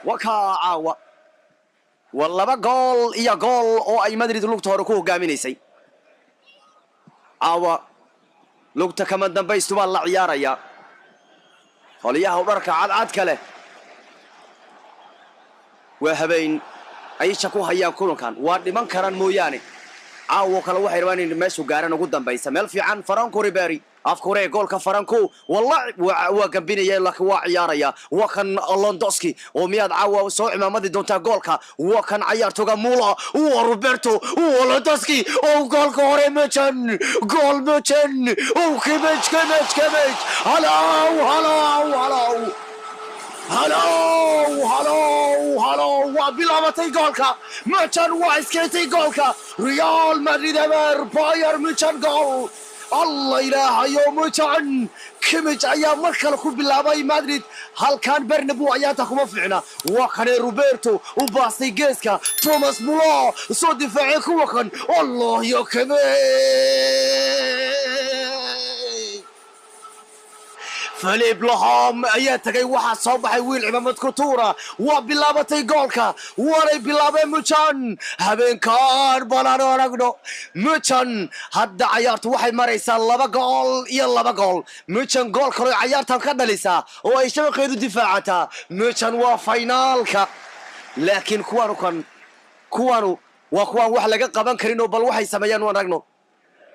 Wakaa caawa waa 2 gool iyo gool oo ay Madrid lugta hore ku hogaaminaysay. Caawa lugta kama dambaystu baa la ciyaarayaa. Qolyaha dharka cadcadka leh waa habeen aysha ku hayaan kulankan, waa dhiman karaan mooyaane. Caawo kale waxay rabaan in meeshu gaaraan ugu dambaysa meel fiican. Franco Ribery, afkure goolka Franco walla waa gambinaya, laakiin waa ciyaaraya. Waa kan Lewandowski oo miyaad caawa soo cimaamadi doontaa goolka? Waa kan cayaartoga Mula, waa Roberto, waa Lewandowski oo goolka hore. Mejan gool, Mejan oo Kimmich, Kimmich, Kimmich! Halow, halow, halow, halow, halow, halow! Waa bilaabatay goolka. Mejan waa iskeentay goolka. Real Madrid 0, Bayern Munchen gool. Allah ilaahayo, Mujan Kimmich ayaa mar kale ku bilaabay Madrid. Halkan Bernabeu ayaanta kuma fiicna. Waa kanee Roberto u baastay geeska, Thomas Muller soo difaacay. Kuwa kan, Allah yo, Kimmich! Philipp Lahm ayaa tagay. Waxaa soo baxay wiil cimaamad ku tuura. Waa bilaabatay goolka, waanay bilaabeen Mujan. Habeenkan balaan aragno Mujan. Hadda cayaartu waxay maraysaa 2 gool iyo 2 gool. Mujan gool kaloo cayaartan ka dhalisaa oo ay shabaqeedu difaacataa. Mujan waa finaalka, laakiin kuwaanu kan kuwaanu waa kuwaan wax laga qaban karin oo bal waxay sameeyaan waan aragno.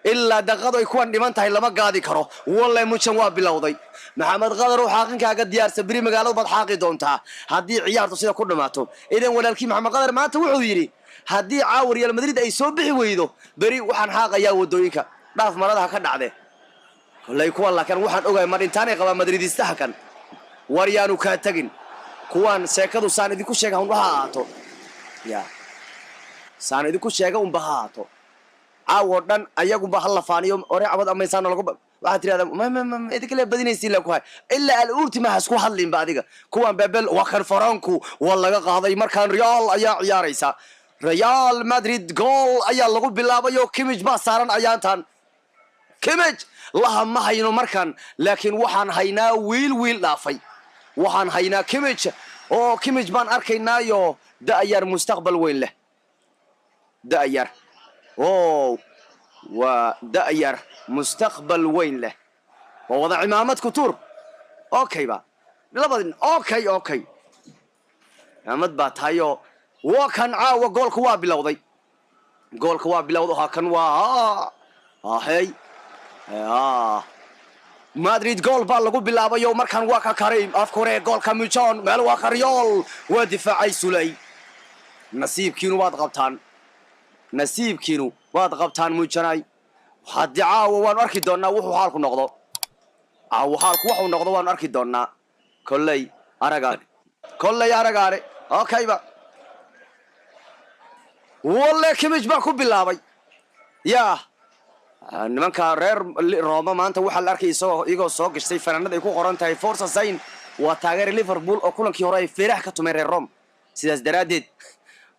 Ilaa daqiiqadu ay kuwan dhiman tahay lama gaadi karo. Walle Mujan waa bilowday. Maxamed Qadar oo xaaqinkaaga diyaarsa, beri magaaladu baad xaaqi doontaa haddii ciyaartu sida ku dhammaato. Idan walaalkii Maxamed Qadar maanta wuxuu yidhi, haddii caawa Real Madrid ay soo bixi weydo, beri waxaan xaaqayaa waddooyinka. Dhaaf maradaha ka dhacde kollay kuwan, laakiin waxaan ogahay mar intaanay qabaan Madridistaha kan. War yaanu kaa tegin kuwaan. Sheekadu saan idinku sheega unba ha ahaato, ya saan idinku sheega unba ha ahaato. Caawoo dhan ayagunba ha lafaaniyo ore cabad amaysaano lagu waxaad tirahdaa idinka le badinaysiin la ku hay ilaa al-ultima. Ha isku hadlinba adiga kuwan bebel. Waa kan Faranku, waa laga qaaday. Markaan Real ayaa ciyaaraysa. Real Madrid gool ayaa lagu bilaabayo. Kimmich baa saaran ayaantan. Kimmich laha ma hayno markan, laakiin waxaan haynaa wiil wiil dhaafay. Waxaan haynaa Kimmich oo Kimmich baan arkaynaayo, da'yar mustaqbal weyn leh, da'yar o waa da'yar mustaqbal weyn leh. Waa wada cimaamad ku tuur. Okay ba labadin, okay, cimaamad baa tahayoo. Waa kan caawa goolka waa bilowday, goolka waa bilowday. Ha kan waa ahey. Madrid gool baa lagu bilaabayo. Markan waa ka Karim, afka hore goolka Mijon meel. Waa ka Real, waa difaacay Suley. Nasiibkiinu waad qabtaan, nasiibkiinu waad qabtaan mujanay. Haddii caawa waanu arki doonnaa wuxuu xaalku noqdo. Caawa xaalku waxuu noqdo waanu arki doonnaa. Kolley aragaane, kolley aragaane. Okayba walle Kimmich baa ku bilaabay. Yaa nimanka reer Roma maanta waxaa la arkay isagoo iyagoo soo gashtay fanaanad ay ku qoran tahay Forza Zayn. Waa taageera Liverpool oo kulankii hore ay feeraha ka tumeen reer Rome. Sidaas daraaddeed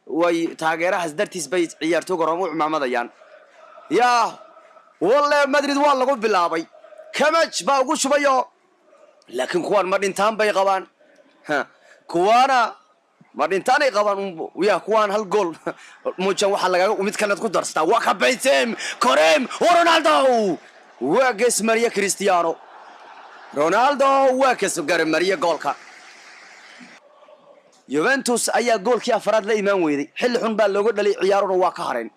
way taageerahaas dartiis bay ciyaartooga Rome u cimaamadayaan. Yaa walle Madrid waa lagu bilaabay. Kimmich baa ugu shubayo, laakiin kuwaan ma dhintaan bay qabaan. Kuwaana ma dhintaanay qabaan. Ya kuwaan hal gool mujan waxaa lagaga mid kalead ku darsataa. Waa ka Benzema, Karim Ronaldo waa geesmariye. Cristiano Ronaldo waa geesgarmariye goolka. Juventus ayaa goolkii afaraad la imaan weyday. Xilli xun baa looga dhalay, ciyaaruna waa ka hareen.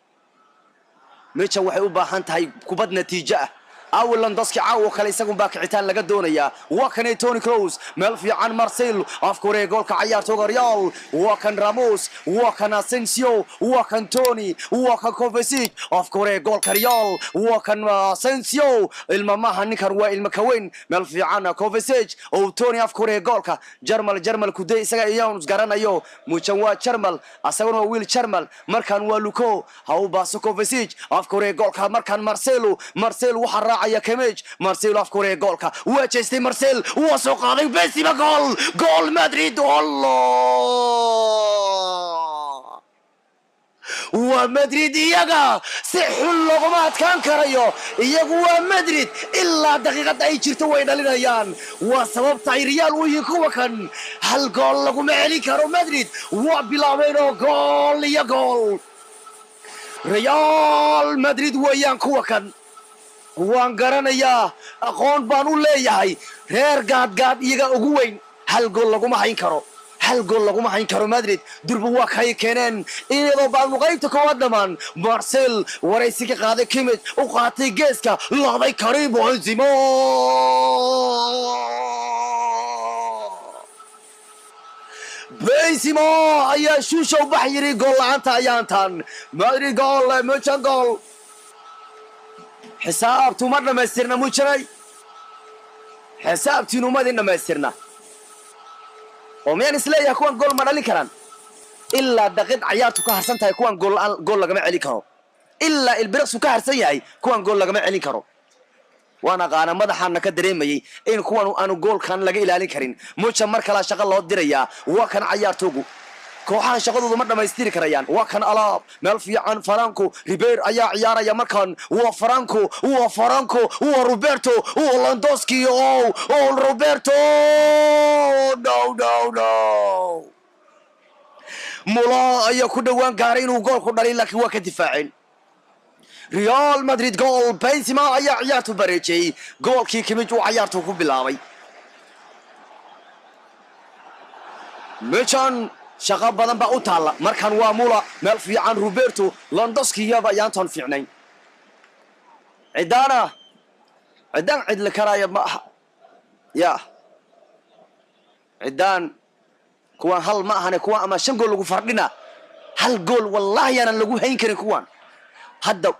Mejan waxay u baahan tahay kubad natiijo ah. Awi Lewandowski caawo kale isagun baa kicitaan laga doonayaa. Waa kanay Toni Kroos, meel fiican Marcelo, afka hore goolka cayaartooga Real. Waa kan Ramos, waa kan Asensio, waa kan Toni, waa kan Kovacic, afka hore goolka Real. Waa kan Asensio, ilma maaha ninkan, waa ilma kaweyn. Meel fiican Kovacic oo Toni, afka hore goolka. Jarmal, Jarmal kuday isaga iyaan garanayo. Mujan waa Jarmal, asaguna waa wiil Jarmal. Markan waa Luko, ha u baaso Kovacic, afka hore goolka. Markan Marcelo, Marcelo waxaa raacaya Kimmich. Marcelo afka hore goolka waa jeestay. Marcel waa soo qaaday. Benzema, gool, gool Madrid! Allah! Waa Madrid, iyaga si xun looguma adkaan karayo. Iyagu waa Madrid, ilaa daqiiqadda ay jirto way dhalinayaan. Waa sababta ay Real u yihiin kuwa kan. Hal gool laguma celin karo Madrid. Waa bilaabeen oo gool iyo gool. Real Madrid weeyaan kuwa kan. Waan garanayaa, aqoon baan u leeyahay. Reer gaadgaad iyaga ugu weyn. Hal gool laguma hayn karo, hal gool laguma hayn karo Madrid. Durba waa kay keeneen iyadoo baanu qaybta koowaad dhammaan. Marcel waraysi ka qaaday, Kimmich u qaatay, geeska laaday, Karim Benzema. Benzema ayaa shuusha u bax yiri. Gool la'aanta ayaantan Madrid, gool mujan, gool. Xisaabtu ma dhammaystirna mujanay, xisaabtiinu madin dhammaystirna. Oo miyaan isleeyahay kuwan gool ma dhalin karaan? Ilaa daqiiq cayaartu ka harsan tahay kuwan gool la'aan gool lagama celin karo. Ilaa ilbiriqsu ka harsan yahay kuwan gool lagama celin karo. Waan aqaana, madaxaana ka dareemayay in kuwan aanu goolkan laga ilaalin karin. Muja mar kalaa shaqo loo dirayaa. Waa kan cayaartoogu, kooxaha shaqadooda ma dhammaystiri karayaan. Waa kan Alaab, meel fiican Franco Ribery ayaa ciyaaraya markan. Waa Franco, waa Franco, waa Roberto, waa Lewandowski. Oh oh, Roberto, no no no! Mula ayaa ku dhowaan gaaray inuu gool ku dhalay, laakiin waa ka difaaceen Real Madrid. Gool Benzema ayaa ciyaartu bareejiyey goolkii Kimmich uu cayaartu ku bilaabay. Michan shaqo badan baa u taalla markan. Waa Mula, meel fiican Roberto Lewandowski iyaba ayaantoon fiicnayn. Cidaana cidaan cidli karaya ma aha ya cidaan. Kuwaan hal ma ahane, kuwaan ama shan gool lagu fardhina, hal gool wallahi yaanan lagu hayn karin kuwaan. Hadda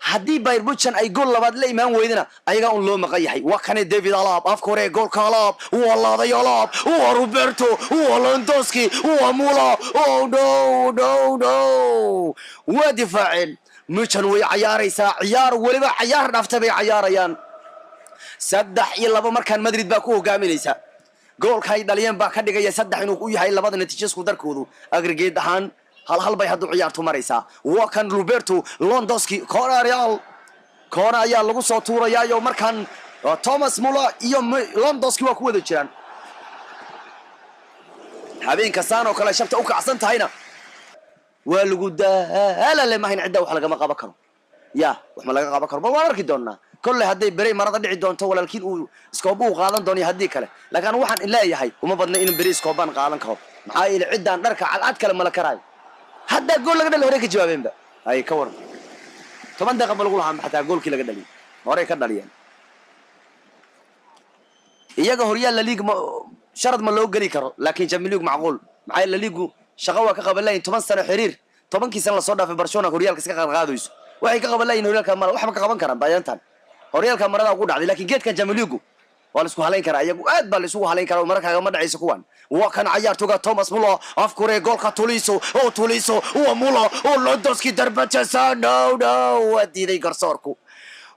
haddii Bayern Munchen ay gool labaad la imaan weydana, ayagaa un loo maqan yahay. Waa kane David Alaba, afka hore ee goolka. Alaba waa laaday, Alaba, waa Roberto, waa Lewandowski, waa Mula. Oh no no no! Waa difaaceen. Munchen way cayaaraysaa ciyaar, weliba cayaar dhaaftay bay cayaarayaan. 3-2 markaan Madrid baa ku hogaaminaysa. Goolka ay dhaliyeen baa ka dhigaya 3 inuu u yahay labada natiijo isku darkoodu. Aggregate ahaan hal hal bay haddu ciyaartu maraysaa. Waa kan Roberto Lewandowski. Koona Real, koona ayaa lagu soo tuurayaayo markaan. Thomas Muller iyo Lewandowski waa ku wada jiraan. Habeenka saan oo kale shabta u kacsan tahayna waa lagu daalale mahayn. Ciddaa wax lagama qaban karo ya, wax ma laga qaban karo. Bal waan arki doonaa kolley hadday berey marada dhici doonto, walaalkiin uu iskooba uu qaadan doono iyo haddii kale. Laakiin anu waxaan leeyahay uma badna inuu beri iskoobaan qaadan karo, maxaa yeele ciddaan dharka cadcad kale mala karaayo. Haddaa gool laga dhali horey ka jawaabeenba ay ka waran. 10 daqiiqa ma lagu lahaa xataa goolkii laga dhaliyay, horey ka dhaliyeen iyaga. Horyaal La Liga ma sharad ma loo geli karo, laakiin Champions League macquul. Maxaa yeele La Ligu shaqo waa ka qaban lahayn 10 sano xiriir. 10kii sano lasoo dhaafay Barcelona horyaalka iska qaadqaadayso. Waxay ka qaban lahayn horyaalka mara, waxba ka qaban karaan bayantan horyaalka marada ugu dhacday. Laakiin geedkan Champions League waa la isku halayn karaa, iyagu aad baa la isugu halayn karaa, mara kaagama dhacayso kuwan. Waa kan cayaartoga Thomas Muller, afkure goolka Tuliso oo Tuliso, waa Muller oo Lewandowski darbajasa. No no, waa diiday garsoorku.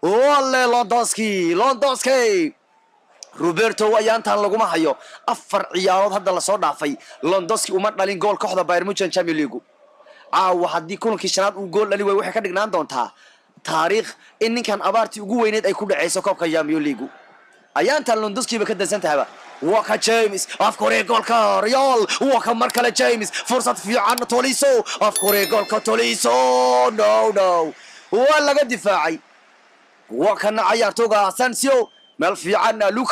Wale Lewandowski, Lewandowski, Roberto ayaantan laguma hayo. Afar ciyaarood hadda lasoo dhaafay Lewandowski uma dhalin gool kooxda Bayern Munchen Champions League. Caawa haddii kulankii shanaad uu gool dhali waayo, waxay ka dhignaan doontaa taariikh in ninkan abaartii ugu weyneed ay ku dhaceyso koobka Champions League. Ayaantan Lewandowski ba ka dansan tahaba. Waa ka James, afka hore goolka Real. Waa ka mar kale James, fursad fiican Toliso, afka hore goolka Toliso. No no, waa laga difaacay. Waa kana cayaartooga Asensio, meel fiican Luka.